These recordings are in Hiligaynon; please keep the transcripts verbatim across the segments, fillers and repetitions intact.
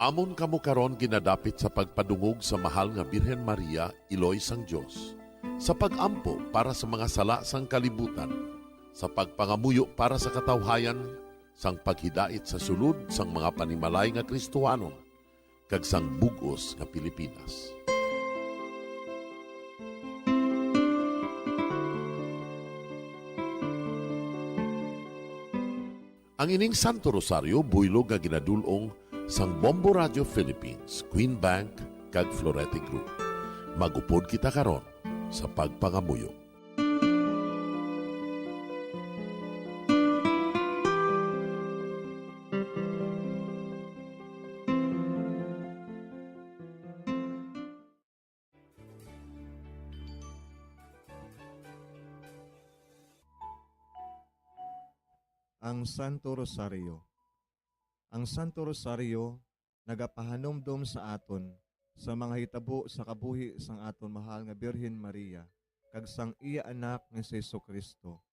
Amon kamo karon ginadapit sa pagpadungog sa Mahal nga Birhen Maria, Iloy sang Dios, sa pag-ampo para sa mga sala sang kalibutan, sa pagpangamuyo para sa katawhayan, sang paghidait sa sulod sang mga panimalay nga Kristohanon, kag sang bug-os nga Pilipinas. Ang ining Santo Rosario buylog nga ginadul-ong sang Bombo Radio Philippines, Queen Bank, kag Florete Group. Mag-upod kita karon sa pagpangamuyo. Ang Santo Rosario. Ang Santo Rosario nagapahanumdom sa aton sa mga hitabo sa kabuhi sang aton mahal nga Birhen Maria kag sang iya Anak nga si Jesu-Cristo,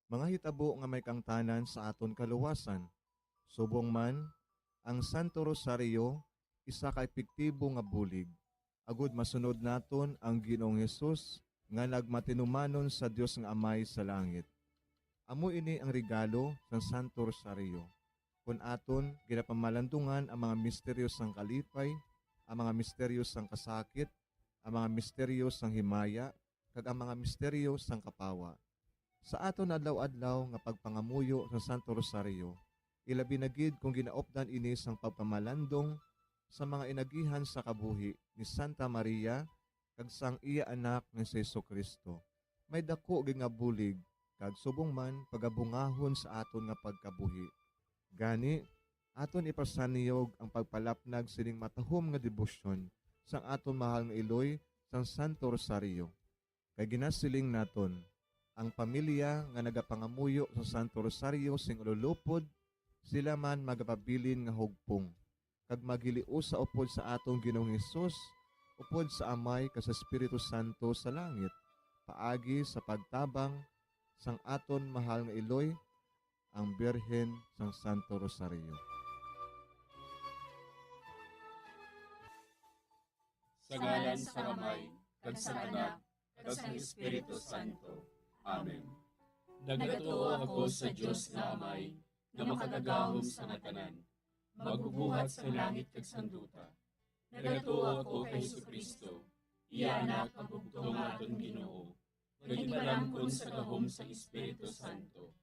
mga hitabo nga may kaangtanan sa aton kaluwasan. Subong man, ang Santo Rosario isa ka epektibo nga bulig agod masunod naton ang Ginoong Hesus nga nagmatinumanon sa Dios nga Amay sa langit. Amo ini ang regalo sang Santo Rosario. Kon aton ginapamalandungan ang mga misteryo sang kalipay, ang mga misteryo sang kasakit, ang mga misteryo sang himaya, kag ang mga misteryo sang kapawa, sa aton adlaw-adlaw nga pagpangamuyo sa Santo Rosario, ilabi na gid kon ginaupdan ini sang pagpamalandong sa mga inagihan sa kabuhi ni Santa Maria kag sang iya Anak nga si Jesu-Cristo, may daku gid nga bulig kag subong man pagabungahon sa aton nga pagkabuhi. Gani, aton ipasanyog ang pagpalapnag sining matahom nga debosyon sang aton mahal nga iloy sang Santo Rosario. Kay ginasiling naton, ang pamilya nga nagapangamuyo sa Santo Rosario sing ululupod, sila man magapabilin nga hugpong, kag maghiliusa upod sa aton Ginoong Hesus, upod sa Amay kag sa Espiritu Santo sa langit, paagi sa pagtabang sang aton mahal nga iloy, ang Birhen sang Santo Rosario. Sa ngalan sang Amay, kag sang Anak, kag sang Espiritu Santo. Amen. Nagatuo ako sa Dios nga Amay, nga makagagahom sa nga tanan, magbubuhat sa langit kag sang duta. Nagatuo ako kay Jesu-Cristo, iya Anak, ang bugtong nga aton Ginoo, nga ginpalamkon sa gahom sang Espiritu Santo,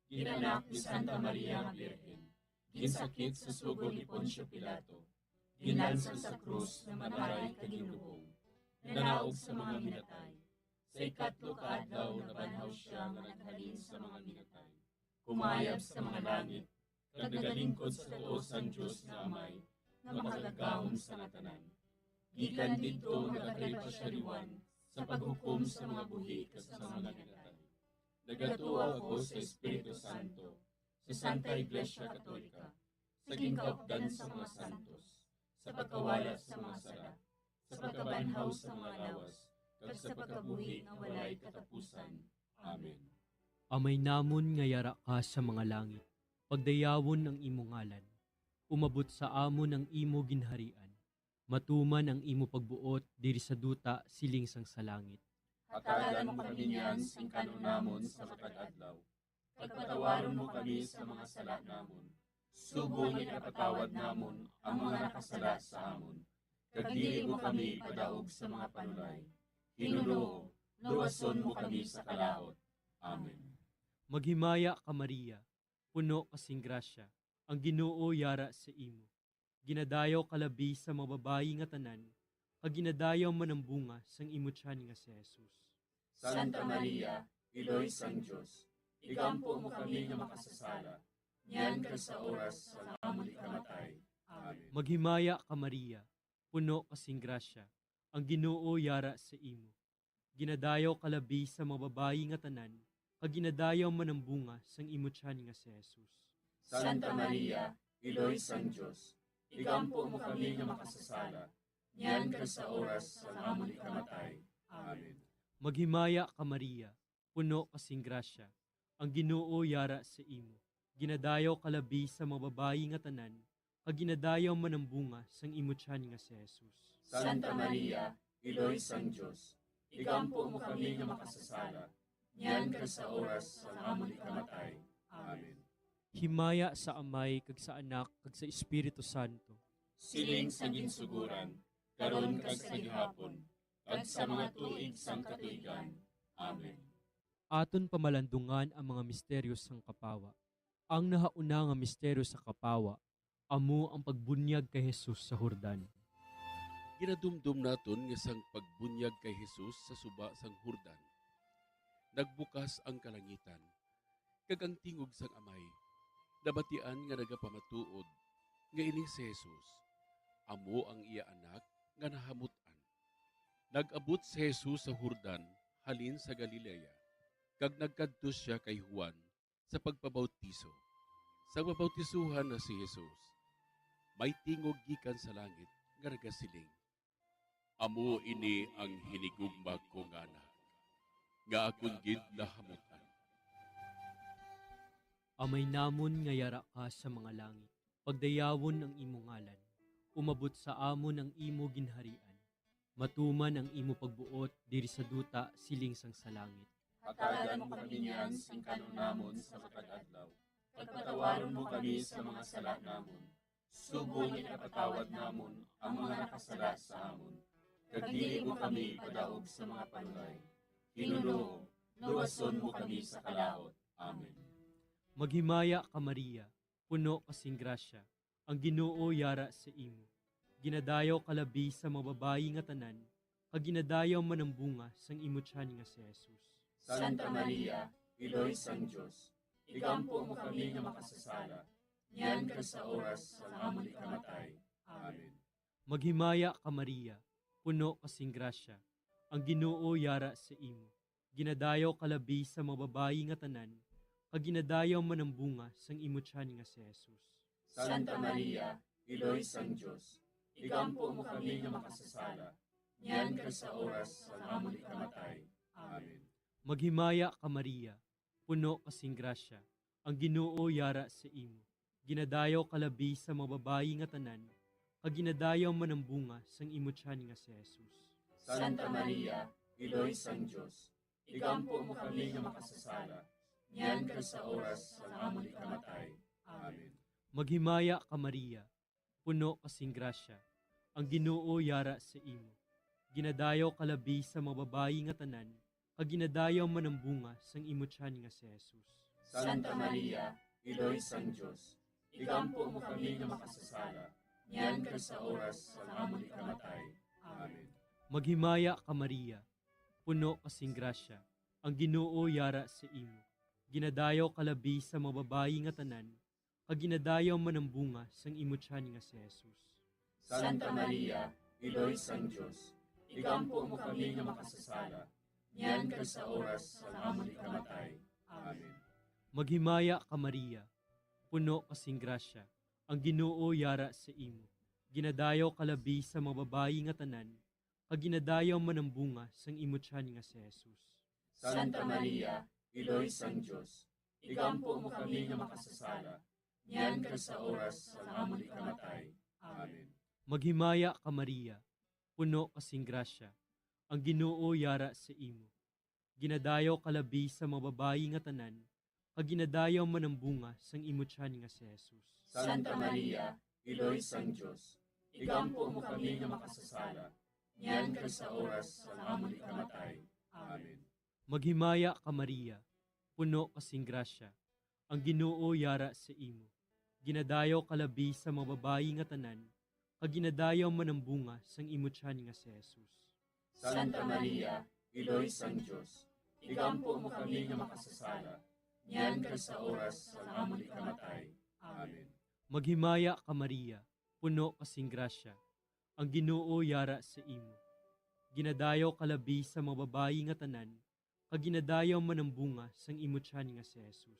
ginanak ni Santa Maria nga Birhen, ginsakit sa sugo ni Poncio Pilato, ginlansang sa krus, namatay kag ginlubong, nanaog sa mga minatay. Sa ikatlo ka adlaw nabanhaw sia nga naghalin sa mga minatay. Kumayab sa mga langit, kag nagalingkod sa tuo sang Dios nga Amay, nga makagagahom sa nga tanan. Gikan didto nagakalipasyariwan sa paghukom sa mga buhi kag sa mga minatay. Nagatuo ako sa Espiritu Santo, sa Santa Iglesia Katolika, sa ginkaupdan sa mga santos, sa pagkawala sa mga sala, sa pagkabanhaw sa mga lawas, kag sa pagkabuhi nga walay katapusan. Amen. Amay namon nga yara ka sa mga langit, pagdayawon ang imo ngalan. Umabot sa amon ang imo ginharian. Matuman ang imo pagbuot diri sa duta siling sang sa langit. Hatagan mo kami niyan sing kan-on namon sa matag adlaw. Kag patawaron mo kami sa mga sala namon, subong nga ginapatawad namon ang mga nakasala sa amon. Kag dili mo kami ipadaog sa mga panulay. Ginoo, luwason mo kami sa kalaut. Amen. Maghimaya ka, Maria, puno ka sing grasya, ang Ginoo yara sa imo. Ginadayaw ka labi sa mga babayi nga tanan, kag ginadayaw man ang bunga sang imo tiyan nga si Jesus. Santa Maria, Iloy sang Dios, igampo mo kami nga makasasala, niyan kag sa oras sang amon ikamatay. Amen. Maghimaya ka, Maria, puno ka sing grasya, ang Ginoo yara sa imo. Ginadayaw ka labi sa mga babayi nga tanan, kag ginadayaw man ang bunga sang imo tiyan nga si Jesus. Santa Maria, Iloy sang Dios, igampo mo kami nga makasasala, niyan kag sa oras sang amon ikamatay. Amen. Maghimaya ka, Maria, puno ka sing grasya, ang Ginoo yara sa imo. Ginadayaw ka labi sa mga babayi nga tanan, kag ginadayaw man ang bunga sang imo tiyan nga si Jesus. Santa Maria, Iloy sang Dios, igampo mo kami nga makasasala, niyan kag sa oras sang amon ikamatay. Amen. Himaya sa Amay, kag sa Anak, kag sa Espiritu Santo. Siling sa ginsuguran, karon kag sa gihapon, kag sa mga tuig sang katuigan. Amen. Aton pamalandungan ang mga misteryo sang Kapawa. Ang nahauna nga misteryo sa Kapawa amo ang pagbunyag kay Jesus sa Jordan. Ginadumdom naton nga sang pagbunyag kay Jesus sa suba sang Jordan, nagbukas ang kalangitan, kag ang tingog sang Amay nabatian nga nagapamatuod nga ini si Jesus amo ang iya Anak nga nahamut-an. Nag-abot si Jesus sa Jordan halin sa Galilea, kag nagkadto sia kay Juan sa pagpabautiso. Sa mabautisohan na si Jesus, may tingog gikan sa langit nga nagasiling, "Amo ini ang hinigugma ko nga Anak, nga akon gid nahamut-an." Amay namon nga yara ka sa mga langit, pagdayawon ang imo ngalan. Umabot sa amon ang imo ginharian. Matuman ang imo pagbuot diri sa duta siling sang sa langit. Hatagan mo kami niyan sing kan-on namon sa matag adlaw, kag patawaron mo kami sa mga sala namon, subong nga ginapatawad namon ang mga nakasala sa amon, kag dili mo kami ipadaog sa mga panulay. Ginoo, luwason mo kami sa kalaut. Amen. Maghimaya ka, Maria, puno ka sing grasya, ang Ginoo yara sa imo. Ginadayaw ka labi sa mga babayi nga tanan, kag ginadayaw man ang bunga sang imo tiyan nga si Jesus. Santa Maria, Iloy sang Dios, igampo mo kami nga makasasala, niyan kag sa oras sang amon ikamatay. Amen. Maghimaya ka, Maria, puno ka sing grasya, ang Ginoo yara sa imo. Ginadayaw ka labi sa mga babayi nga tanan, kag ginadayaw man ang bunga sang imo tiyan nga si Jesus. Santa Maria, Iloy sang Dios, igampo mo kami nga makasasala, niyan kag sa oras sang amon ikamatay. Amen. Maghimaya ka, Maria, puno ka sing grasya, ang Ginoo yara sa imo. Ginadayaw ka labi sa mga babayi nga tanan, kag ginadayaw man ang bunga sang imo tiyan nga si Jesus. Santa Maria, Iloy sang Dios, igampo mo kami nga makasasala, niyan kag sa oras sang amon ikamatay. Amen. Maghimaya ka, Maria, puno ka sing grasya, ang Ginoo yara sa imo. Ginadayaw ka labi sa mga babayi nga tanan, kag ginadayaw man ang bunga sang imo tiyan nga si Jesus. Santa Maria, Iloy sang Dios, igampo mo kami nga makasasala, niyan kag sa oras sang amon ikamatay. Amen. Maghimaya ka, Maria, puno ka sing grasya, ang Ginoo yara sa imo. Ginadayaw ka labi sa mga babayi nga tanan, kag ginadayaw man ang bunga sang imo tiyan nga si Jesus. Santa Maria, Iloy sang Dios, igampo mo kami nga makasasala, niyan kag sa oras sang amon ikamatay. Amen. Maghimaya ka, Maria, puno ka sing grasya, ang Ginoo yara sa imo. Ginadayaw ka labi sa mga babayi nga tanan, kag ginadayaw man ang bunga sang imo tiyan nga si Jesus. Santa Maria, Iloy sang Dios, igampo mo kami nga makasasala, niyan kag sa oras sang amon ikamatay. Amen. Maghimaya ka, Maria, puno ka sing grasya, ang Ginoo yara sa imo. Ginadayaw ka labi sa mga babayi nga tanan, kag ginadayaw man ang bunga sang imo tiyan nga si Jesus. Santa Maria, Iloy sang Dios, igampo mo kami nga makasasala, niyan kag sa oras sang amon ikamatay. Amen. Maghimaya ka, Maria, puno ka sing grasya, ang Ginoo yara sa imo. Ginadayaw ka labi sa mga babayi nga tanan, kag ginadayaw man ang bunga sang imo tiyan nga si Jesus. Santa Maria, Iloy sang Dios, igampo mo kami nga makasasala, niyan kag sa oras sang amon ikamatay. Amen. Maghimaya ka, Maria, puno ka sing grasya, ang Ginoo yara sa imo. Ginadayaw ka labi sa mga babayi nga tanan, kag ginadayaw man ang bunga sang imo tiyan nga si Jesus.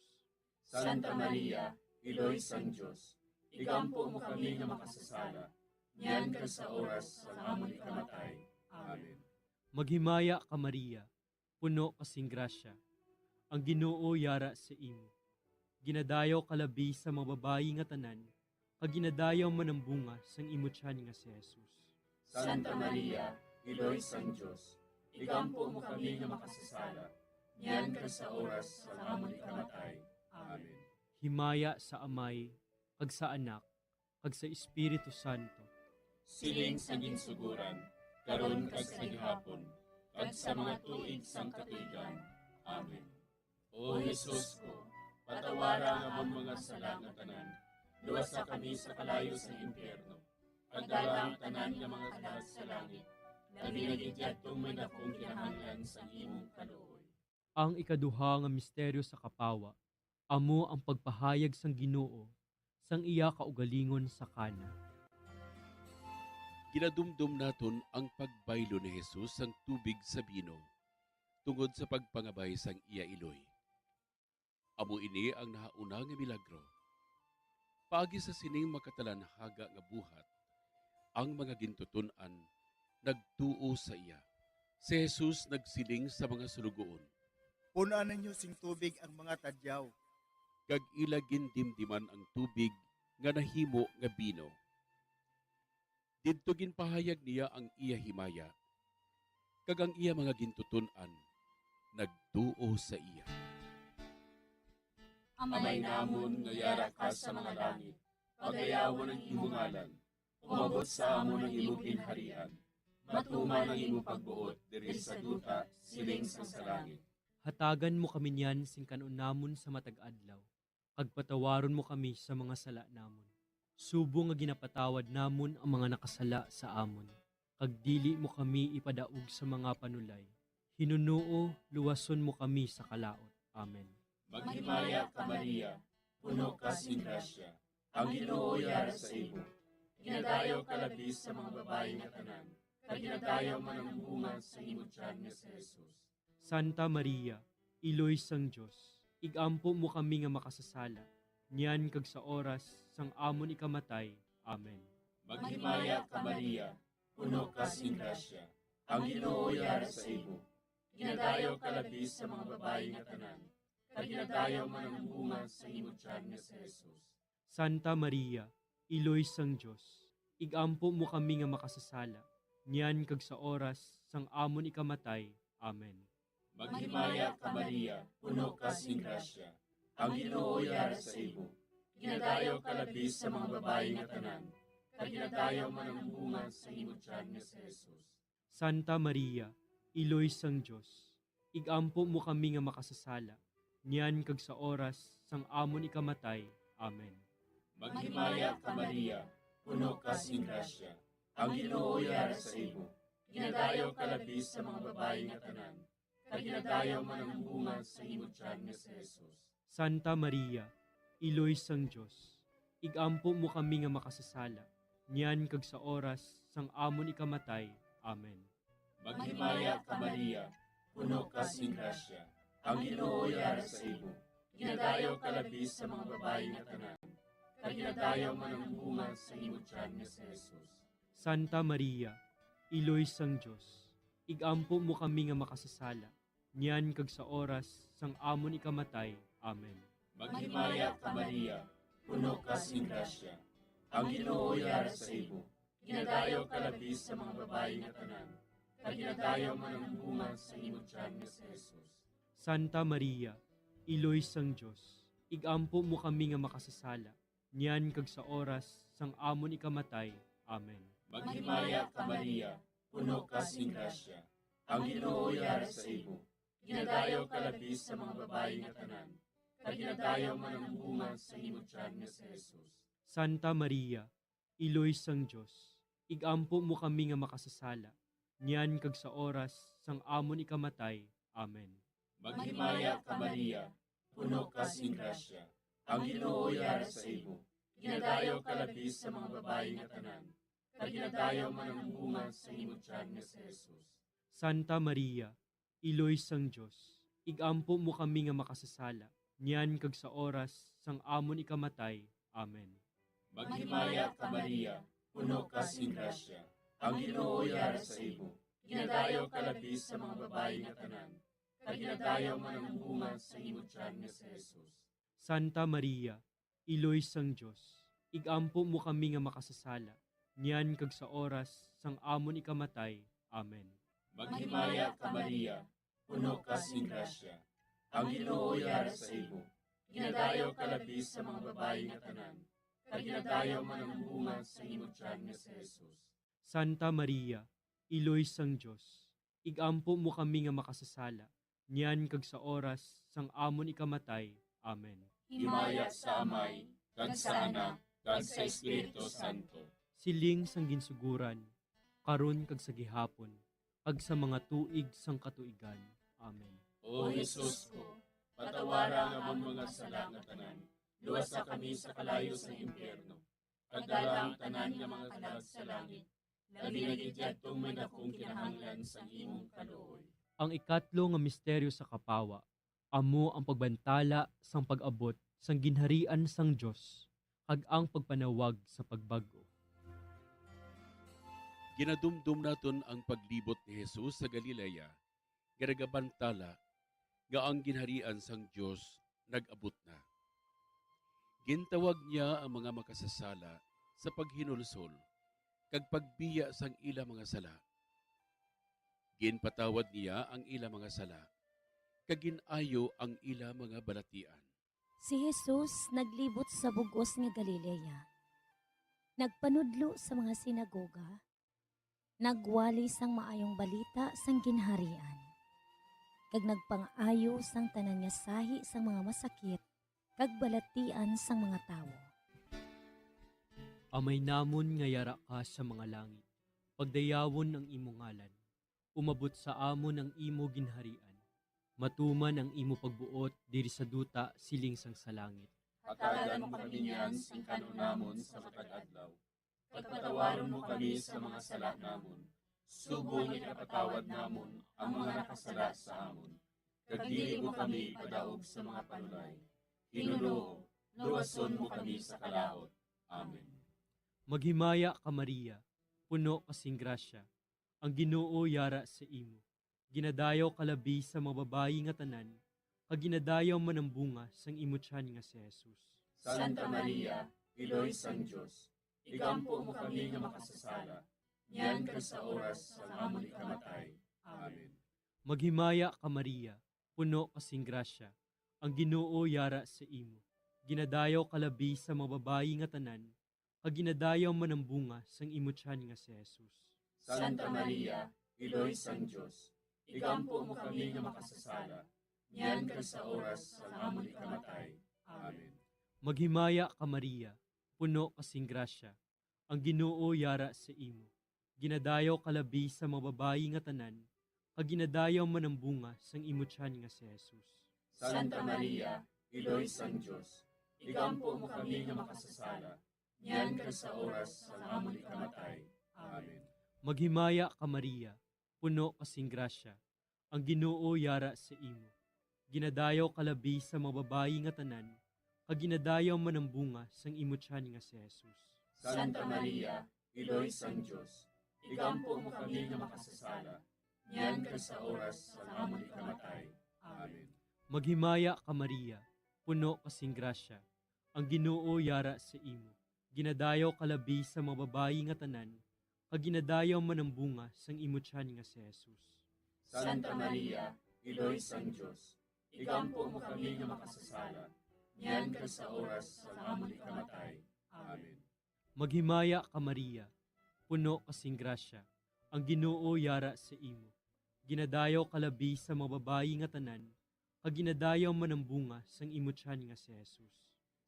Santa Maria, Iloy sang Dios, igampo mo kami nga makasasala, niyan kag sa oras sang amon ikamatay. Amen. Maghimaya ka, Maria, puno ka sing grasya, ang Ginoo yara sa imo. Ginadayaw ka labi sa mga babayi nga tanan, kag ginadayaw man ang bunga sang imo tiyan nga si Jesus. Santa Maria, Iloy sang Dios, igampo mo kami nga makasasala, niyan kag sa oras sa amon ikamatay. Amen. Himaya sa Amay, kag sa Anak, kag sa Espiritu Santo. Siling sa ginsuguran, karon kag sa gihapon, kag sa mga tuig sang katuigan. Amen. O Jesus ko, patawara ang amon mga sala nga tanan, luwasa kami sa kalayo sa impyerno, kag dala ang tanan nga mga kalag sa langit, labi na gid yadtong may dakong kinahanglan sang imong kaluoy. Ang ikaduha nga misteryo sa kapawa amo ang pagpahayag sang Ginoo sang iya kaugalingon sa Cana. Ginadumdom naton ang pagbaylo ni Jesus sang tubig sa bino tungod sa pagpangabay sang iya iloy. Amo ini ang nahauna nga milagro. Paagi sa sining makatalanhaga nga buhat, ang mga gintuton-an nagtuo sa iya. Si Jesus nagsiling sa mga suloguon, Pun-an ninyo sing tubig ang mga tadyaw. Kag ila gindimdiman ang tubig nga nahimo nga bino. Didto ginpahayag niya ang iya himaya, kag ang iya mga gintuton-an nagtuo sa iya. Amay namon nga yara ka sa mga langit, pagayawon ang imo ngalan. Umabot sa amon ang imo ginharian. Matuman ang imo pagbuot diri sa duta, siling sang sa langit. Hatagan mo kami niyan sing kan-on namon sa matag adlaw, kag patawaron mo kami sa mga sala namon, subong nga ginapatawad namon ang mga nakasala sa amon, kag dili mo kami ipadaog sa mga panulay. Hinunoo, luwason mo kami sa kalaut. Amen. Maghimaya ka, Maria, puno ka sing grasya, ang Ginoo yara sa imo. Ginadayaw ka labi sa mga babayi nga tanan, kag ginadayaw man ang bunga sa imo tiyan nga si Jesus. Santa Maria, Iloy sang Dios, ig-ampo mo kami nga makasasala, niyan kag sa oras sang amon ikamatay. Amen. Maghimaya ka, Maria, puno ka sing grasya, ang Ginoo yara sa imo. Ginadayaw ka labi sa mga babayi nga tanan, kag ginadayaw man ang bunga sa imo tiyan nga si Jesus. Santa Maria, Iloy sang Dios, ig-ampo mo kami nga makasasala, niyan kag sa oras sang amon ikamatay. Amen. Maghimaya ka, Maria, puno ka sing grasya, ang Ginoo yara sa imo. Ginadayaw ka labi sa mga babayi nga tanan, kag ginadayaw man ang bunga sa imo tiyan nga si Jesus. Santa Maria, Iloy sang Dios, ig-ampo mo kami nga makasasala, niyan kag sa oras sang amon ikamatay. Amen. Maghimaya ka, Maria, puno ka sing grasya, ang Ginoo yara sa imo. Ginadayaw ka labi sa mga babayi nga tanan, kag ginadayaw man ang bunga sa imo tiyan nga si Jesus. Santa Maria, Iloy sang Dios, ig-ampo mo kami nga makasasala, niyan kag sa oras sang amon ikamatay. Amen. Maghimaya ka, Maria, puno ka sing grasya, ang Ginoo yara sa imo. Ginadayaw ka labi sa mga babayi nga tanan, kag ginadayaw man ang bunga sa imo tiyan nga si Jesus. Santa Maria, Iloy sang Dios, ig-ampo mo kami nga makasasala, niyan kag sa oras sang amon ikamatay. Amen. Maghimaya ka, Maria, puno ka sing grasya, ang Ginoo yara sa imo. Ginadayaw ka labi sa mga babayi nga tanan, kag ginadayaw man ang bunga sa imo tiyan nga si Jesus. Santa Maria, Iloy sang Dios, ig-ampo mo kami nga makasasala, niyan kag sa oras sang amon ikamatay. Amen. Maghimaya ka, Maria, puno ka sing grasya, ang Ginoo yara sa imo. Ginadayaw ka labi sa mga babayi nga tanan, kag ginadayaw man ang bunga sa imo tiyan nga si Jesus. Santa Maria, Iloy sang Dios, ig-ampo mo kami nga makasasala, niyan kag sa oras sang amon ikamatay. Amen. Maghimaya ka, Maria, puno ka sing grasya, ang Ginoo yara sa imo. Ginadayaw ka labi sa mga babayi nga tanan, kag ginadayaw man ang bunga sa imo tiyan nga si Jesus. Santa Maria, Iloy sang Dios, ig-ampo mo kami nga makasasala, niyan kag sa oras sang amon ikamatay. Amen. Maghimaya ka, Maria, puno ka sing grasya, ang Ginoo yara sa imo. Ginadayaw ka labi sa mga babayi nga tanan, kag ginadayaw man ang bunga sa imo tiyan nga si Jesus. Santa Maria, Iloy sang Dios, igampo mo kami nga makasasala, niyan kag sa oras sang amon ikamatay. Amen. Maghimaya ka, Maria, puno ka sing grasya. Ang Ginoo yara sa imo. Ginadayaw ka labi sa mga babayi nga tanan, kag ginadayaw man ang bunga sa imo tiyan nga si Jesus. Santa Maria, Iloy sang Dios, igampo mo kami nga makasasala, niyan kag sa oras sang amon ikamatay. Amen. Himaya sa Amay, kag sa Anak, kag sa Espiritu Santo. Siling sang ginsuguran, karon kag sa gihapon, kag sa mga tuig sang katuigan. Amen. O Jesus ko, patawara ang amon mga sala nga tanan, luwasa kami sa kalayo sang impyerno, kag dala ang tanan nga mga kalag sa langit, labi na gid yadtong may dakong kinahanglan sang imong kaluoy. Ang ikatlo nga misteryo sa kapawa amo ang pagbantala sang pag-abot sang Ginharian sang Dios kag ang pagpanawag sa pagbag-o. Ginadumdom naton ang paglibot ni Jesus sa Galilea nga nagabantala nga ang Ginharian sang Dios nag-abot na. Gintawag niya ang mga makasasala sa paghinulsol kag pagbiya sang ila mga sala. Ginpatawad niya ang ila mga sala, kag gin-ayo ang ila mga balatian. Si Jesus naglibot sa bug-os nga Galilea. Nagpanudlo sa mga sinagoga, nagwali sang maayong balita sang Ginharian, kag nagpang-ayo sang tanan nga sahi sang mga masakit kag balatian sang mga tawo. Amay namon nga yara ka sa mga langit, pagdayawon ang imo ngalan. Umabot sa amon ang imo ginharian. Matuman ang imo pagbuot diri sa duta siling sang sa langit. Hatagan mo kami niyan sing kan-on namon sa matag adlaw. Pagpatawaron mo kami sa mga sala namon, subong nga ginapatawad namon ang mga nakasala sa amon. Kag dili mo kami ipadaog sa mga panulay. Ginoo, luwason mo kami sa kalaut. Amen. Maghimaya ka, Maria, puno ka sing grasya, ang Ginoo yara sa imo. Ginadayaw ka labi sa mga babayi nga tanan, kag ginadayaw man ang bunga sang imo tiyan nga si Jesus. Santa Maria, Iloy sang Dios, igampo mo kami nga makasasala, niyan kag sa oras sang amon ikamatay. Amen. Maghimaya ka, Maria, puno ka sing grasya, ang Ginoo yara sa imo. Ginadayaw ka labi sa mga babayi nga tanan, kag ginadayaw man ang bunga sang imo tiyan nga si Jesus. Santa Maria, Iloy sang Dios, igampo mo kami nga makasasala, niyan kag sa oras sang amon ikamatay. Amen. Maghimaya ka, Maria, puno ka sing grasya, ang Ginoo yara sa imo. Ginadayaw ka labi sa mga babayi nga tanan, kag ginadayaw man ang bunga sang imo tiyan nga si Jesus. Santa Maria, Iloy sang Dios, igampo mo kami nga makasasala, niyan kag sa oras sang amon ikamatay. Amen. Maghimaya ka, Maria, puno ka sing grasya, ang Ginoo yara sa imo. Ginadayaw ka labi sa mga babayi nga tanan, kag ginadayaw man ang bunga sang imo tiyan nga si Jesus. Santa Maria, Iloy sang Dios, igampo mo kami nga makasasala, niyan kag sa oras sang amon ikamatay. Amen. Maghimaya ka, Maria, puno ka sing grasya, ang Ginoo yara sa imo. Ginadayaw ka labi sa mga babayi nga tanan, kag ginadayaw man ang bunga sang imo tiyan nga si Jesus. Santa Maria, Iloy sang Dios, igampo mo kami nga makasasala, niyan kag sa oras sang amon ikamatay. Amen. Maghimaya ka, Maria, puno ka sing grasya, ang Ginoo yara sa imo. Ginadayaw ka labi sa mga babayi nga tanan, kag ginadayaw man ang bunga sang imo tiyan nga si Jesus.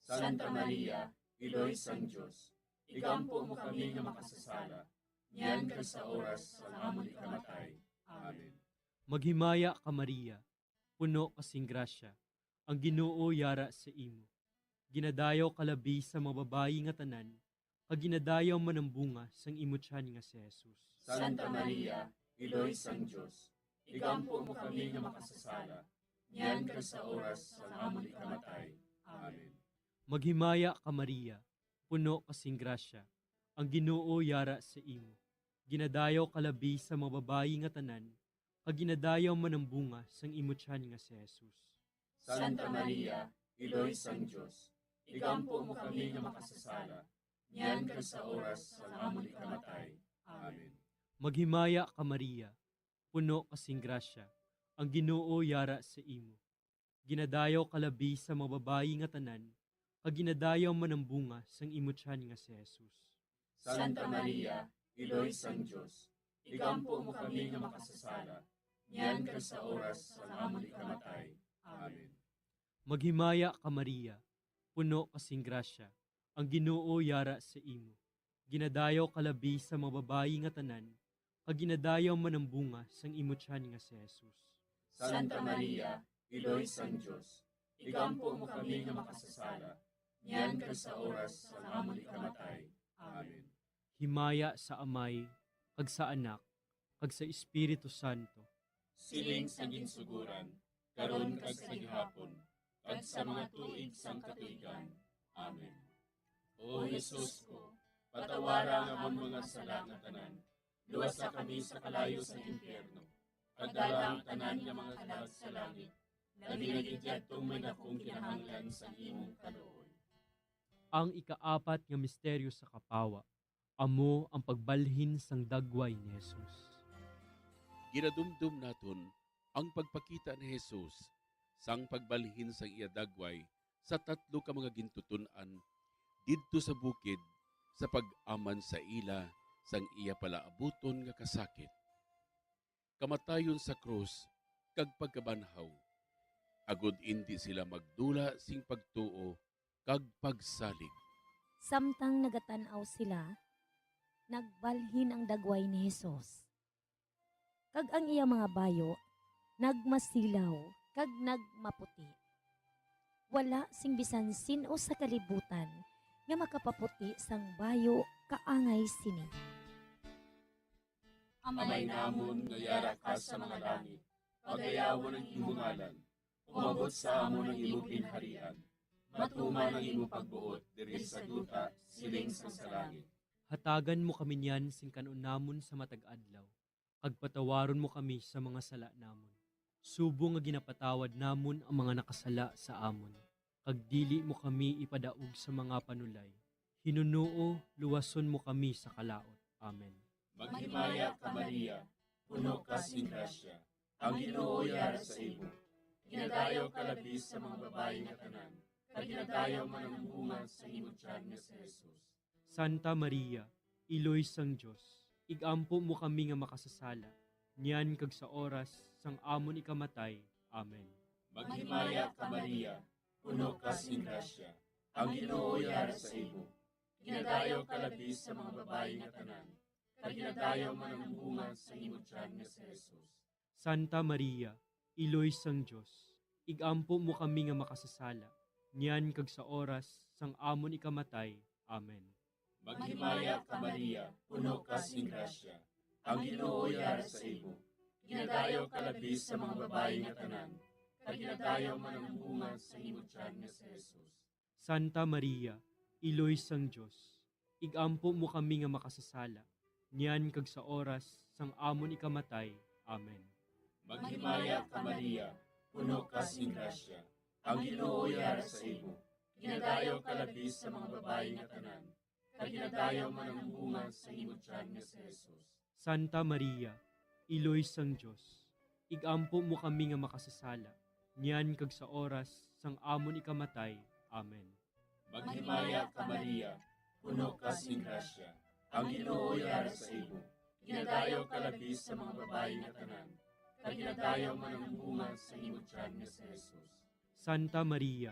Santa Maria, Iloy sang Dios, igampo mo kami nga makasasala, niyan kag sa oras sang amon ikamatay. Amen. Maghimaya ka, Maria, puno ka sing grasya, ang Ginoo yara sa imo. Ginadayaw ka labi sa mga babayi nga tanan, kag ginadayaw man ang bunga sang imo tiyan nga si Jesus. Santa Maria, Iloy sang Dios, igampo mo kami nga makasasala, niyan kag sa oras sang amon ikamatay. Amen. Maghimaya ka, Maria, puno ka sing grasya, ang Ginoo yara sa imo. Ginadayaw ka labi sa mga babayi nga tanan, kag ginadayaw man ang bunga sang imo tiyan nga si Jesus. Santa Maria, Iloy sang Dios, igampo mo kami nga makasasala, niyan kag sa oras sang amon ikamatay. Amen. Maghimaya ka, Maria, puno ka sing grasya, ang Ginoo yara sa imo. Ginadayaw ka labi sa mga babayi nga tanan, kag ginadayaw man ang bunga sang imo tiyan nga si Jesus. Santa Maria, Iloy sang Dios, igampo mo kami nga makasasala, niyan kag sa oras sang amon ikamatay. Amen. Maghimaya ka, Maria, puno ka sing grasya, ang Ginoo yara sa imo. Ginadayaw ka labi sa mga babayi nga tanan, kag ginadayaw man ang bunga sang imo tiyan nga si Jesus. Santa Maria, Iloy sang Dios, igampo mo kami nga makasasala, niyan kag sa oras sang amon ikamatay. Amen. Himaya sa Amay, kag sa Anak, kag sa Espiritu Santo. Siling sa ginsugoran, karon kag sa gihapon, kag sa mga tuig sang katuigan. Amen. O Jesus ko, patawara ang amon mga sala nga tanan, luwasa kami sa kalayo sang impyerno, kag dala ang tanan nga mga kalag sa langit, labi na gid yadtong may dakong kinahanglan sang imong kaluoy. Ang ikaapat nga misteryo sa kapawa, amo ang pagbalhin sang dagway ni Jesus. Ginadumdom naton ang pagpakita ni Jesus sang pagbalhin sang iya dagway sa tatlo ka mga gintuton-an didto sa bukid sa pag-aman sa ila sang iya palaabuton nga kasakit, kamatayon sa krus, kag pagkabanhaw, agod indi sila magdula sing pagtuo kag pagsalig. Samtang nagatan-aw sila, nagbalhin ang dagway ni Jesus, kag ang iya mga bayo nagmasilaw kag nagmaputi. Wala sing bisan sin-o sa kalibutan nga makapaputi sang bayo kaangay sini. Amay namon nga yara ka sa mga langit, pagayawon ang imo ngalan. Umabot sa amon ang imo ginharian. Matuman ang imo pagbuot diri sa duta, siling sang sa langit. Hatagan mo kami niyan sing kan-on namon sa matag adlaw, kag patawaron mo kami sa mga sala namon, subong nga ginapatawad namon ang mga nakasala sa amon, kag dili mo kami ipadaog sa mga panulay. Hinunoo, luwason mo kami sa kalaut. Amen. Maghimaya ka, Maria, puno ka sing grasya, ang Ginoo yara sa imo. Ginadayaw ka labi sa mga babayi nga tanan, kag ginadayaw man ang bunga sa imo tiyan nga si Jesus. Santa Maria, Iloy sang Dios, ig-ampo mo kami nga makasasala, niyan kag sa oras sang amon ikamatay. Amen. Maghimaya ka, Maria, puno ka sing grasya, ang Ginoo yara sa imo. Ginadayaw ka labi sa mga babayi nga tanan, kag ginadayaw man ang bunga sa imo tiyan nga si Jesus. Santa Maria, Iloy sang Dios, ig-ampo mo kami nga makasasala, niyan kag sa oras sang amon ikamatay. Amen. Maghimaya ka, Maria, puno ka sing grasya, ang Ginoo yara sa imo. Ginadayaw ka labi sa mga babayi nga tanan, kag ginadayaw man ang bunga sa imo tiyan nga si Jesus. Santa Maria, Iloy sang Dios, ig-ampo mo kami nga makasasala, niyan kag sa oras sang amon ikamatay. Amen. Maghimaya ka, Maria, puno ka sing grasya, ang Ginoo yara sa imo. Ginadayaw ka labi sa mga babayi nga tanan, kag ginadayaw man ang bunga sa imo tiyan nga si Jesus. Santa Maria, Iloy sang Dios, ig-ampo mo kami nga makasasala, niyan kag sa oras sang amon ikamatay. Amen. Maghimaya ka, Maria, puno ka sing grasya, ang Ginoo yara sa imo. Ginadayaw ka labi sa mga babayi nga tanan, kag ginadayaw man ang bunga sa imo tiyan nga si Jesus. Santa Maria,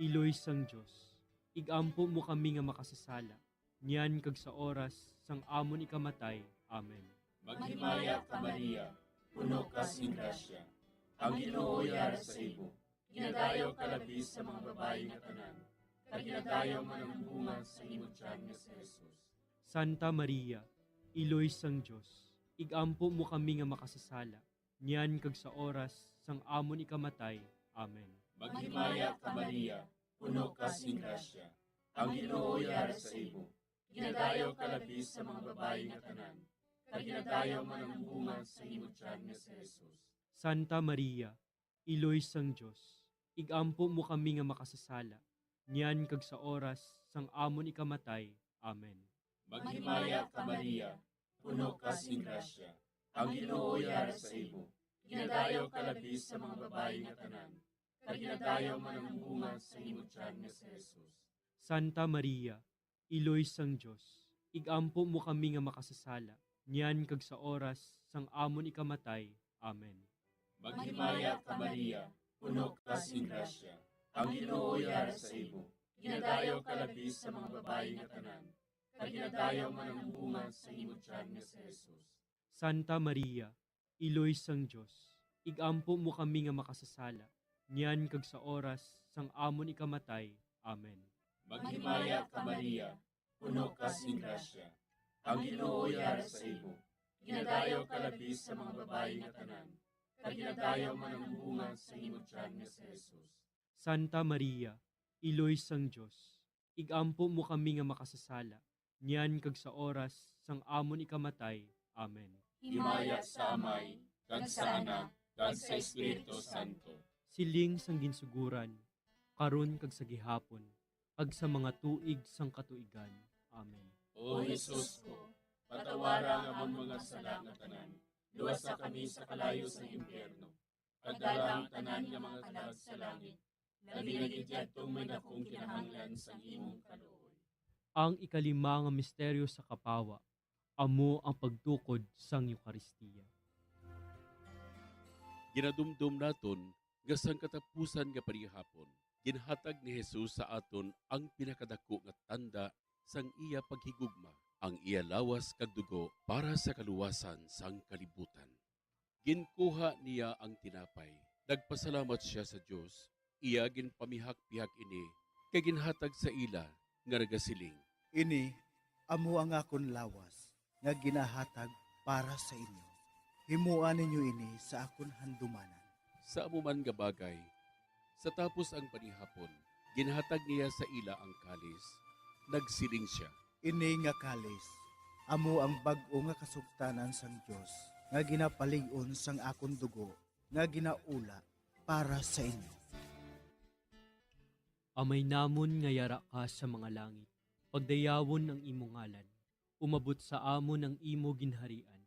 Iloy sang Dios, ig-ampo mo kami nga makasasala, niyan kag sa oras sang amon ikamatay. Amen. Maghimaya ka, Maria, puno ka sing grasya, ang Ginoo yara sa imo. Ginadayaw ka labi sa mga babayi nga tanan, kag ginadayaw man ang bunga sa imo tiyan nga si Jesus. Santa Maria, Iloy sang Dios, ig-ampo mo kami nga makasasala, niyan kag sa oras sang amon ikamatay. Amen. Maghimaya ka, Maria, puno ka sing grasya, ang Ginoo yara sa imo. Ginadayaw ka labi sa mga babayi nga tanan, kag ginadayaw man ang bunga sa imo tiyan nga si Jesus. Santa Maria, Iloy sang Dios, ig-ampo mo kami nga makasasala, niyan kag sa oras sang amon ikamatay. Amen. Maghimaya ka, Maria, puno ka sing grasya, ang Ginoo yara sa imo. Ginadayaw ka labi sa mga babayi nga tanan, kag ginadayaw man ang bunga sa imo tiyan nga si Jesus. Santa Maria, Iloy sang Dios, ig-ampo mo kami nga makasasala, niyan kag sa oras sang amon ikamatay. Amen. Maghimaya ka, Maria, puno ka sing grasya, ang Ginoo yara sa imo. Ginadayaw ka labi sa mga babayi nga tanan, kag ginadayaw man ang bunga sa imo tiyan nga si Jesus. Santa Maria, Iloy sang Dios, ig-ampo mo kami nga makasasala, niyan kag sa oras sang amon ikamatay. Amen. Maghimaya ka, Maria, puno ka sing grasya, ang Ginoo yara sa imo. Ginadayaw ka labi sa mga babayi nga tanan, kag ginadayaw man ang bunga sa imo tiyan nga si Jesus. Santa Maria, Iloy sang Dios, ig-ampo mo kami nga makasasala, niyan kag sa oras sang amon ikamatay. Amen. Himaya sa Amay, kag sa Anak, kag sa Espiritu Santo. Siling sang ginsuguran, karon kag sa gihapon, kag sa mga tuig sang katuigan. Amen. O Jesus ko, patawara ang amon mga sala nga tanan, luwasa kami sa kalayo sang impyerno, kag dala ang tanan nga mga kalag sa langit, labi na gid yadtong may dakong kinahanglan sang imong kaluoy. Ang ikalima nga misteryo sa kapawa, amo ang pagtukod sang Eukaristia. Ginadumdom naton nga sang katapusan nga panihapon, ginhatag ni Jesus sa aton ang pinakadako nga tanda sang iya paghigugma, ang iya lawas kag dugo para sa kaluwasan sang kalibutan. Ginkuha niya ang tinapay, nagpasalamat sia sa Dios, iya ginpamihak-pihak ini, kag ginhatag sa ila, nga nagasiling, "Ini amo ang akon lawas nga ginahatag para sa inyo. Himoa ninyo ini sa akon handumanan." Sa amo man nga bagay, sa tapos ang panihapon, ginhatag niya sa ila ang kalis. Nagsiling sia, "Ini nga kalis amo ang bag-o nga kasugtanan sang Dios, nga ginapalig-on sang akon dugo, nga ginaula para sa inyo." Amay namon nga yara ka sa mga langit, pagdayawon ang imo ngalan. Umabot sa amon ang imo ginharian.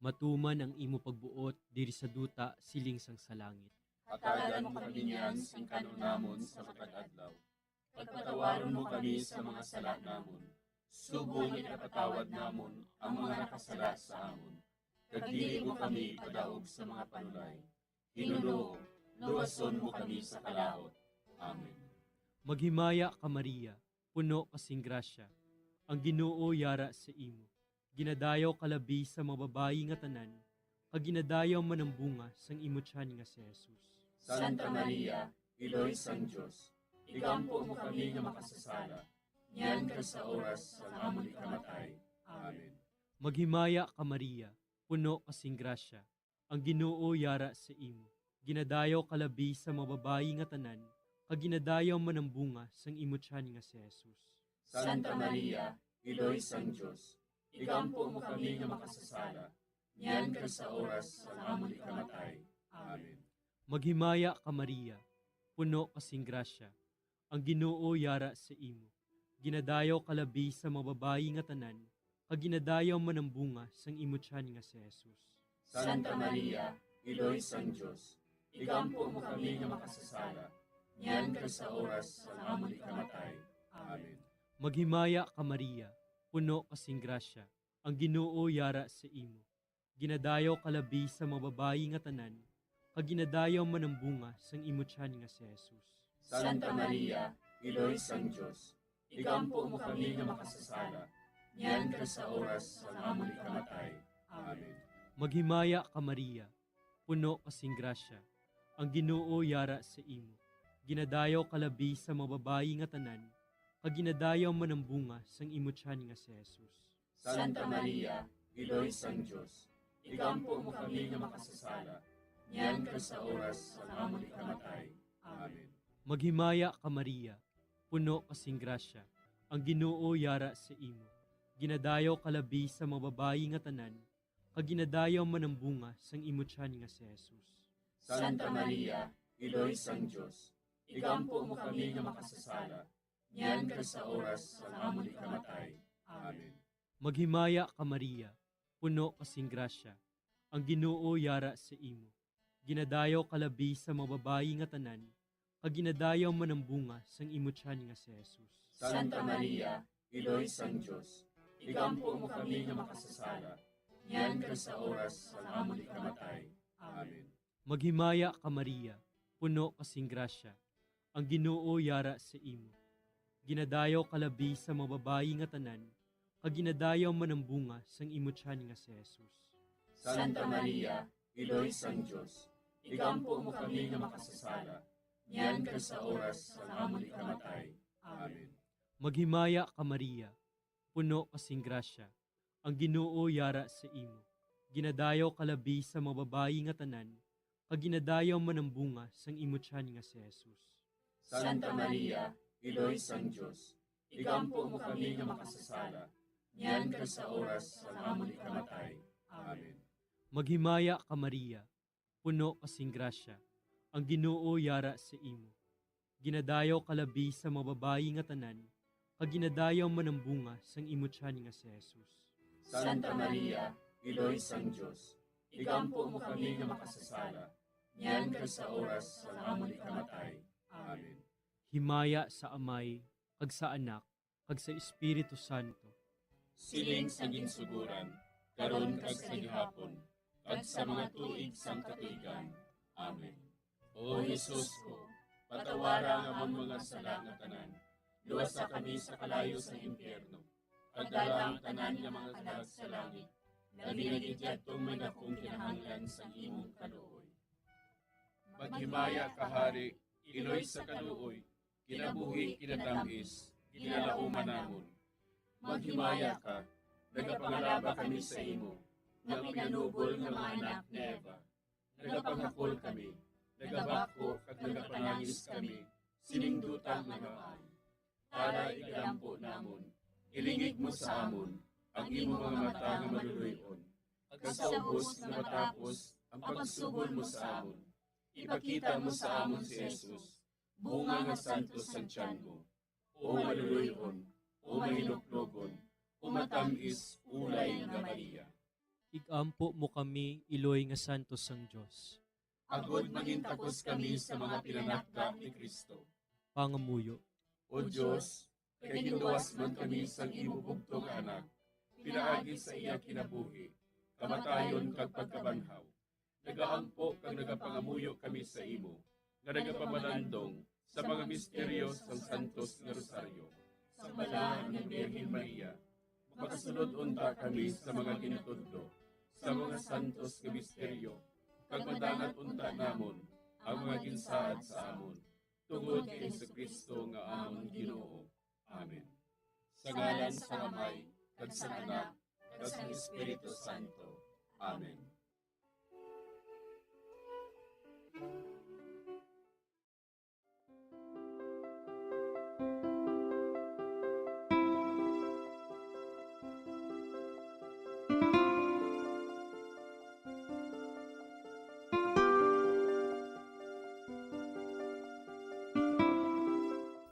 Matuman ang imo pagbuot diri sa duta siling sang sa langit. Hatagan mo kami niyan sing kan-on namon sa matag adlaw. Pagpatawaron mo kami sa mga sala namon, subong nga ginapatawad namon ang mga nakasala sa amon. Kag dili mo kami ipadaog sa mga panulay. Ginoo, luwason mo kami sa kalaut. Amen. Maghimaya ka, Maria, puno ka sing grasya, ang Ginoo yara sa imo. Ginadayaw ka labi sa mga babayi nga tanan, kag ginadayaw man ang bunga sang imo tiyan nga si Jesus. Santa Maria, Iloy sang Dios, igampo mo kami nga makasasala, niyan kag sa oras sang amon ikamatay. Amen. Maghimaya ka, Maria, puno ka sing grasya, ang Ginoo yara sa imo. Ginadayaw ka labi sa mga babayi nga tanan, kag ginadayaw man ang bunga sang imo tiyan nga si Jesus. Santa Maria, Iloy sang Dios, igampo mo kami nga makasasala, niyan kag sa oras sang amon ikamatay. Amen. Maghimaya ka, Maria, puno ka sing grasya, ang Ginoo yara sa imo. Ginadayaw ka labi sa mga babayi nga tanan, kag ginadayaw man ang bunga sang imo tiyan nga si Jesus. Santa Maria, Iloy sang Dios, igampo mo kami nga makasasala, niyan kag sa oras sang amon ikamatay. Amen. Maghimaya ka, Maria, puno ka sing grasya, ang Ginoo yara sa imo. Ginadayaw ka labi sa mga babayi nga tanan, kag ginadayaw man ang bunga sang imo tiyan nga si Jesus. Santa Maria, Iloy sang Dios, igampo mo kami nga makasasala, niyan kag sa oras sang amon ikamatay. Amen. Maghimaya ka, Maria, puno ka sing grasya, ang Ginoo yara sa imo. Ginadayaw ka labi sa mga babayi nga tanan, kag ginadayaw man ang bunga sang imo tiyan nga si Jesus. Santa Maria, Iloy sang Dios, igampo mo kami nga makasasala, niyan kag sa oras sang amon ikamatay. Amen. Maghimaya ka, Maria, puno ka sing grasya, ang Ginoo yara sa imo. Ginadayaw ka labi sa mga babayi nga tanan, kag ginadayaw man ang bunga sang imo tiyan nga si Jesus. Santa Maria, Iloy sang Dios, igampo mo kami nga makasasala, niyan kag sa oras sang amon ikamatay. Amen. Maghimaya ka, Maria, puno ka sing grasya, ang Ginoo yara sa imo. Ginadayaw ka labi sa mga babayi nga tanan, kag ginadayaw man ang bunga sang imo tiyan nga si Jesus. Santa Maria, Iloy sang Dios, igampo mo kami nga makasasala, niyan kag sa oras sang amon ikamatay. Amen. Maghimaya ka, Maria, puno ka sing grasya, ang Ginoo yara sa imo. Ginadayaw ka labi sa mga babayi nga tanan, kag ginadayaw man ang bunga sang imo tiyan nga si Jesus. Santa Maria, Iloy sang Dios, igampo mo kami nga makasasala, niyan kag sa oras sang amon ikamatay. Amen. Maghimaya ka, Maria, puno ka sing grasya, ang Ginoo yara sa imo. Ginadayaw ka labi sa mga babayi nga tanan, kag ginadayaw man ang bunga sang imo tiyan nga si Jesus. Santa Maria, Iloy sang Dios, igampo mo kami nga makasasala, niyan kag sa oras sang amon ikamatay. Amen. Maghimaya ka, Maria, puno ka sing grasya, ang Ginoo yara sa imo. Ginadayaw ka labi sa mga babayi nga tanan, kag ginadayaw man ang bunga sang imo tiyan nga si Jesus. Santa Maria, Iloy sang Dios, igampo mo kami nga makasasala, niyan kag sa oras sang amon ikamatay. Amen. Himaya sa Amay, kag sa Anak, kag sa Espiritu Santo. Siling sa ginsugoran, karon kag sa gihapon, kag sa mga tuig sang katuigan. Amen. O Jesus ko, patawara ang amon mga sala nga tanan, luwasa kami sa kalayo sang impyerno, kag dala ang tanan nga mga kalag sa langit, labi na gid yadtong may dakong kinahanglan sang imong kaluoy. Maghimaya ka, Hari, Iloy sa kaluoy, kinabuhi, kinatam-is, ginalauman namon. Maghimaya ka, nagapangalaba kami sa imo, nga pinanubol nga mga anak ni Eva. Nagapangakol kami, nagabako kag nagapanangis kami sining duta nga babayi. Tara, igalampo namon, ilingig mo sa amon ang imo mga mata nga maluloy-on, kag sa ubos nga matapos ang pagsugod mo sa amon, ipakita mo sa amon si Jesus, bunga nga santos sang tiyan mo. O maluloy-on, o mahinuklogon, o matam-is ulay nga Maria. Igampo mo kami, iloy nga santos sang Dios. Agod mangintakos kami sa mga pinanakda ni Cristo. Pangamuyo. O Dios, kay ginluwas man kami sang imo bugtong nga Anak, pinaagi sa iya kinabuhi, kamatayon, kag pagkabanhaw, nagaampo kag nagapangamuyo kami sa imo, nga nagapamalandong sa mga misteryo sang Santos nga Rosaryo. Sa Balaan nga Birhen Maria, makasulod unta kami sa mga ginatudlo sa mga santos nga misteryo, kag madangat unta namon ang mga ginsaad sa amon, tungod kay Jesu-Cristo nga amon Ginoo. Amen. Sa ngalan sang Amay, kag sang Anak, kag sang Espiritu Santo. Amen.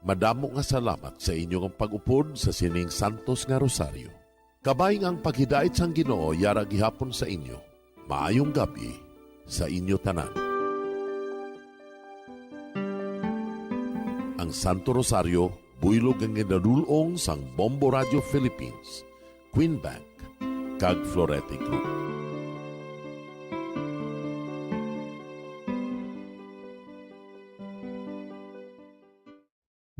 Madamo nga salamat sa inyo nga pag-upod sa sining santos nga rosaryo. Kabay nga ang paghidait sang Ginoo yara gihapon sa inyo. Maayong gab-i sa inyo tanan. Ang Santo Rosario, buylog nga ginadul-ong sang Bombo Radio Philippines, Queen Bank, kag Florete Group.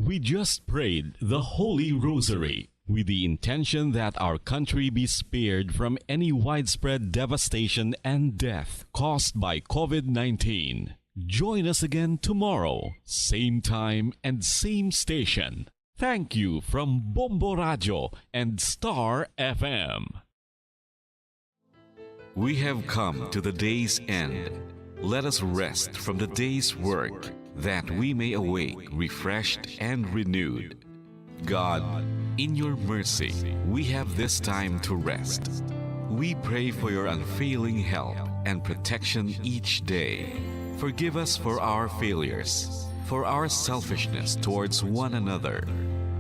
We just prayed the Holy Rosary with the intention that our country be spared from any widespread devastation and death caused by COVID nineteen. Join us again tomorrow, same time and same station. Thank you from Bombo Radio and Star F M. We have come to the day's end. Let us rest from the day's work, that we may awake refreshed and renewed. God, in your mercy, we have this time to rest. We pray for your unfailing help and protection each day. Forgive us for our failures, for our selfishness towards one another.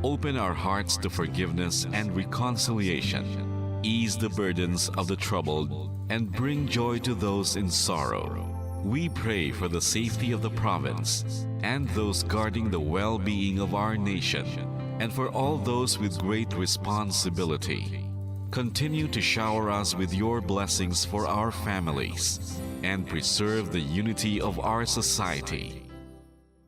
Open our hearts to forgiveness and reconciliation. Ease the burdens of the troubled and bring joy to those in sorrow. We pray for the safety of the province and those guarding the well-being of our nation, and for all those with great responsibility. Continue to shower us with your blessings for our families and preserve the unity of our society.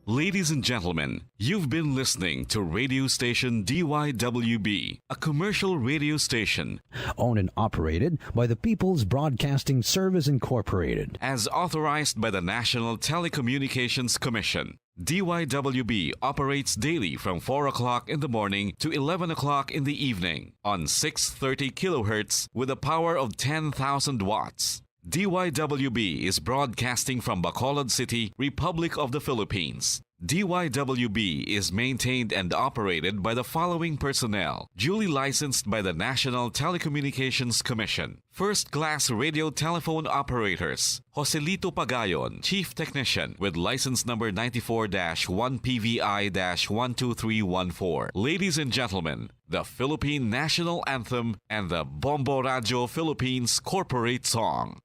Ladies and gentlemen, you've been listening to radio station D Y W B, a commercial radio station owned and operated by the People's Broadcasting Service Incorporated. As authorized by the National Telecommunications Commission. D Y W B operates daily from four o'clock in the morning to eleven o'clock in the evening on six thirty kilohertz with a power of ten thousand watts. D Y W B is broadcasting from Bacolod City, Republic of the Philippines. D Y W B is maintained and operated by the following personnel, duly licensed by the National Telecommunications Commission. First class radio telephone operators, Joselito Pagayon, Chief Technician, with license number ninety-four dash one P V I dash one two three one four. Ladies and gentlemen, the Philippine National Anthem and the Bombo Radio Philippines Corporate Song.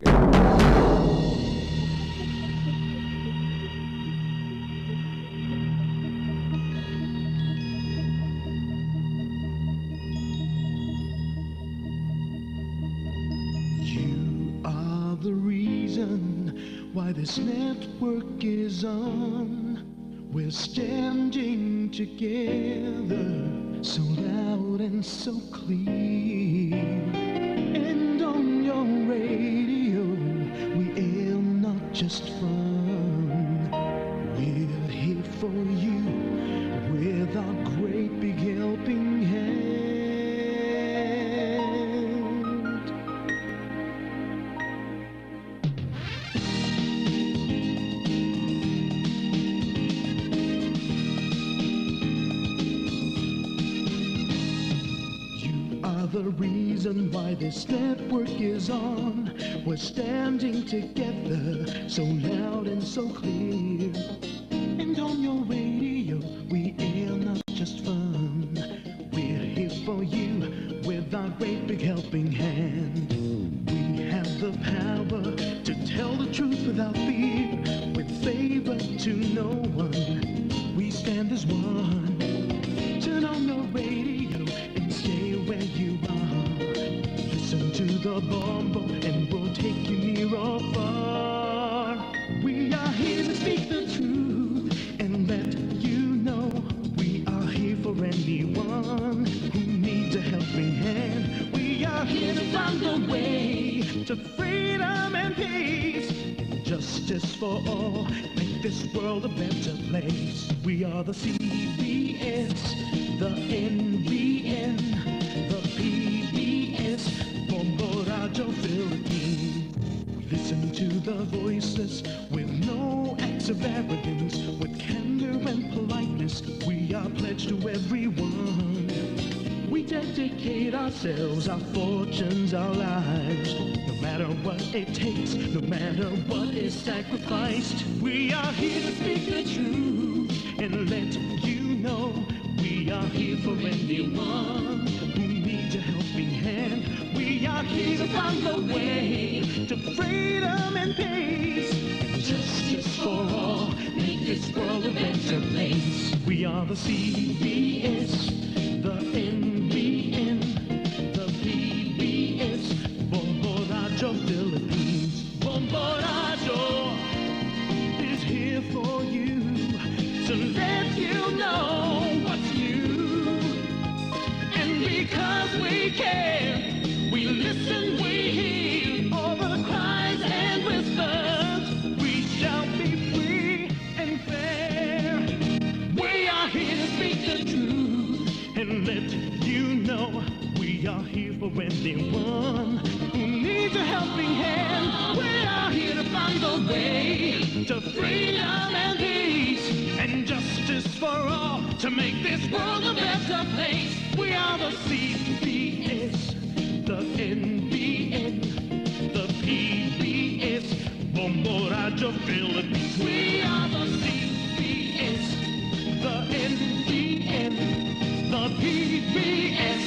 You are the reason why this network is on. We're standing together, so loud and so clear. And on your radio, we air not just fun. We're here for you with our great big helping hand. You are the reason why this network is on. We're standing together, so loud and so clear. And on your radio, we air not just fun. We're here for you with our great big helping hand. We have the power to tell the truth without fear, with favor to no one. We stand as one. Turn on your radio and stay where you are. Listen to the Bombo and we'll take you near or far. We are here to speak the truth and let you know we are here for anyone who needs a helping hand. We are here to find the way to freedom and peace and justice for all. Make this world a better place. We are the C B S, the N B N, the P B S, Bombo Radio Philippines. We listen to the voiceless with no acts of arrogance, with candor and politeness. We are pledged to everyone. We dedicate ourselves, our fortunes, our lives. No matter what it takes, no matter what is sacrificed, we are here to speak the truth and let you know we are here for anyone who needs a helping hand. We are here to find the way to freedom and peace and justice for all. Make this world a better place. We are the C B S, the N B N, the P B S, Bombo Radio Philippines. Bombo Radio is here for you to let you know what's new. And because we care, we listen, we hear all the cries and whispers. We shall be free and fair. We are here to speak the truth and let you know we are here for anyone who needs a helping hand. We are here to find the way to freedom and peace and justice for all to make this world a better place. We are the C B S, the N B N, the P B S, Bombo Radio Philippines. We are the C B S, Me and